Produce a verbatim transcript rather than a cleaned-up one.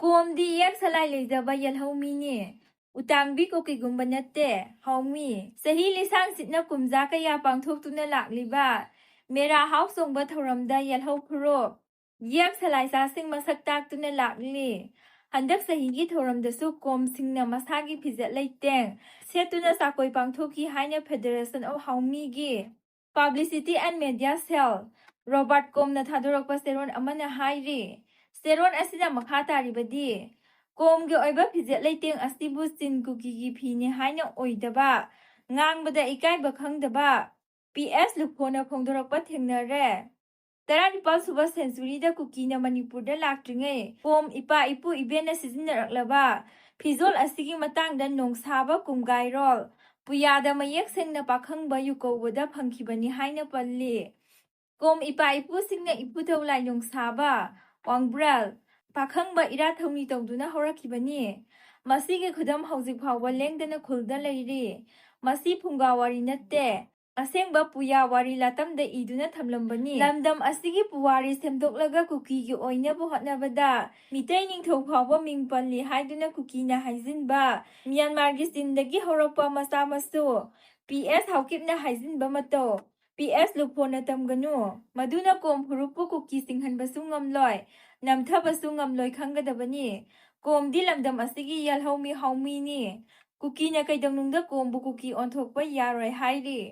ꯀꯣꯝꯗꯤ ꯏꯌꯦꯛ ꯁꯂꯥꯏ ꯂꯩꯖꯕ ꯌꯦꯜꯍꯧꯃꯤꯅꯤ꯫ ꯎꯇꯥꯡꯕꯤ ꯀꯨꯀꯤꯒꯨꯝꯕ ꯅꯠꯇꯦ, ꯍꯥꯎꯃꯤ꯫ ꯆꯍꯤ ꯂꯤꯁꯥꯡ ꯁꯤꯠꯅ ꯀꯨꯝꯖꯥ ꯀꯌꯥ ꯄꯥꯡꯊꯣꯛꯇꯨꯅ ꯂꯥꯛꯂꯤꯕ ꯃꯦꯔꯥ ꯍꯥꯎ ꯆꯣꯡꯕ ꯊꯧꯔꯝꯗ ꯌꯦꯜꯍꯧ ꯐꯨꯔꯨꯞ ꯌꯦꯛ ꯁꯂꯥꯏꯆꯥꯁꯤꯡ ꯃꯁꯛ ꯇꯥꯛꯇꯨꯅ ꯂꯥꯛꯂꯤ꯫ ꯍꯟꯗꯛ ꯆꯍꯤꯒꯤ ꯊꯧꯔꯝꯗꯁꯨ ꯀꯣꯝꯁꯤꯡꯅ ꯃꯁꯥꯒꯤ ꯐꯤꯖꯦꯠ ꯂꯩꯇꯦꯡ ꯁꯦꯠꯇꯨꯅ ꯆꯥꯀꯣꯏ ꯄꯥꯡꯊꯣꯛꯈꯤ ꯍꯥꯏꯅ Federation of ꯍꯥꯎꯃꯤꯒꯤ Publicity and Media Cell, Robert ꯀꯣꯝꯅ ꯊꯥꯗꯣꯔꯛꯄ ꯆꯦꯔꯣꯜ ꯑꯃꯅ ꯍꯥꯏꯔꯤ꯫ ꯆꯦꯔꯣꯜ ꯑꯁꯤꯅ ꯃꯈꯥ ꯇꯥꯔꯤꯕꯗꯤ, ꯀꯣꯝꯒꯤ ꯑꯣꯏꯕ ꯐꯤꯖꯦꯠ ꯂꯩꯇꯦꯡ ꯑꯁꯤꯕꯨ ꯆꯤꯟ ꯀꯨꯀꯤꯒꯤ ꯐꯤꯅꯤ ꯍꯥꯏꯅ ꯑꯣꯏꯗꯕ, ꯉꯥꯡꯕꯗ ꯏꯀꯥꯏꯕ ꯈꯪꯗꯕ ꯄꯤ ꯑꯦꯁ ꯂꯨꯈꯣꯅ ꯐꯣꯡꯗꯣꯔꯛꯄ ꯊꯦꯡꯅꯔꯦ꯫ ꯇꯔꯥꯅꯤꯄꯥꯜ ꯁꯨꯕ ꯁꯦꯟꯆꯨꯔꯤꯗ ꯀꯨꯀꯤꯅ ꯃꯅꯤꯄꯨꯔꯗ ꯂꯥꯛꯇ꯭ꯔꯤꯉꯩ ꯀꯣꯝ ꯏꯄꯥ ꯏꯄꯨ ꯏꯕꯦꯟꯅ ꯁꯤꯖꯤꯟꯅꯔꯛꯂꯕ ꯐꯤꯖꯣꯜ ꯑꯁꯤꯒꯤ ꯃꯇꯥꯡꯗ ꯅꯣꯡꯁꯥꯕ ꯀꯨꯝꯒꯥꯏꯔꯣꯜ ꯄꯨꯌꯥꯗ ꯃꯌꯦꯛ ꯁꯦꯡꯅ ꯄꯥꯈꯪꯕ ꯌꯨꯀꯧꯕꯗ ꯐꯪꯈꯤꯕꯅꯤ ꯍꯥꯏꯅ ꯄꯜꯂꯤ꯫ ꯀꯣꯝ ꯏꯄꯥ ꯏꯄꯨꯁꯤꯡꯅ ꯏꯄꯨꯊꯧ ꯂꯥꯏ ꯅꯣꯡꯁꯥꯕ, ꯋꯥꯡꯕ꯭ꯔꯦꯜ, ꯄꯥꯈꯪꯕ ꯏꯔꯥ ꯊꯧꯅꯤ ꯇꯧꯗꯨꯅ ꯍꯧꯔꯛꯈꯤꯕꯅꯤ꯫ ꯃꯁꯤꯒꯤ ꯈꯨꯗꯝ ꯍꯧꯖꯤꯛ ꯐꯥꯎꯕ ꯂꯦꯡꯗꯅ ꯈꯨꯜꯗ ꯂꯩꯔꯤ꯫ ꯃꯁꯤ ꯐꯨꯡꯒꯥ ꯋꯥꯔꯤ ꯅꯠꯇꯦ꯫ ꯑꯁꯦꯡꯕ ꯄꯨꯌꯥ ꯋꯥꯔꯤ ꯂꯥꯇꯝꯗ ꯏꯗꯨꯅ ꯊꯝꯂꯝꯕꯅꯤ꯫ ꯂꯝꯗꯝ ꯑꯁꯤꯒꯤ ꯄꯨꯋꯥꯔꯤ ꯁꯦꯝꯗꯣꯛꯂꯒ ꯀꯨꯀꯤꯒꯤ ꯑꯣꯏꯅꯕ ꯍꯣꯠꯅꯕꯗ ꯃꯤꯇꯩ ꯅꯤꯡꯊꯧ ꯐꯥꯎꯕ ꯃꯤꯡ ꯄꯜꯂꯤ ꯍꯥꯏꯗꯨꯅ ꯀꯨꯀꯤꯅ ꯍꯥꯏꯖꯤꯟꯕ, ꯃ꯭ꯌꯥꯟꯃꯥꯔꯒꯤ ꯆꯤꯟꯗꯒꯤ ꯍꯧꯔꯛꯄ ꯃꯆꯥ ꯃꯁꯨ ꯄꯤ ꯑꯦꯁ ꯍꯥꯎꯀꯤꯞꯅ ꯍꯥꯏꯖꯤꯟꯕ ꯃꯇꯧ ꯄꯤ ꯑꯦꯁ ꯂꯨꯈꯣꯅ ꯇꯝꯒꯅꯨ꯫ ꯃꯗꯨꯅ ꯀꯣꯝ ꯐꯨꯔꯨꯞꯄꯨ ꯀꯨꯀꯤ ꯆꯤꯡꯍꯟꯕꯁꯨ ꯉꯝꯂꯣꯏ, ꯅꯝꯊꯕꯁꯨ ꯉꯝꯂꯣꯏ ꯈꯪꯒꯗꯕꯅꯤ꯫ ꯀꯣꯝꯗꯤ ꯂꯝꯗꯝ ꯑꯁꯤꯒꯤ ꯌꯦꯜꯍꯧꯃꯤ ꯍꯥꯎꯃꯤꯅꯤ꯫ ꯀꯨꯀꯤꯅ ꯀꯩꯗꯧꯅꯨꯡꯗ ꯀꯣꯝꯕꯨ ꯀꯨꯀꯤ ꯑꯣꯟꯊꯣꯛꯄ ꯌꯥꯔꯣꯏ ꯍꯥꯏꯔꯤ꯫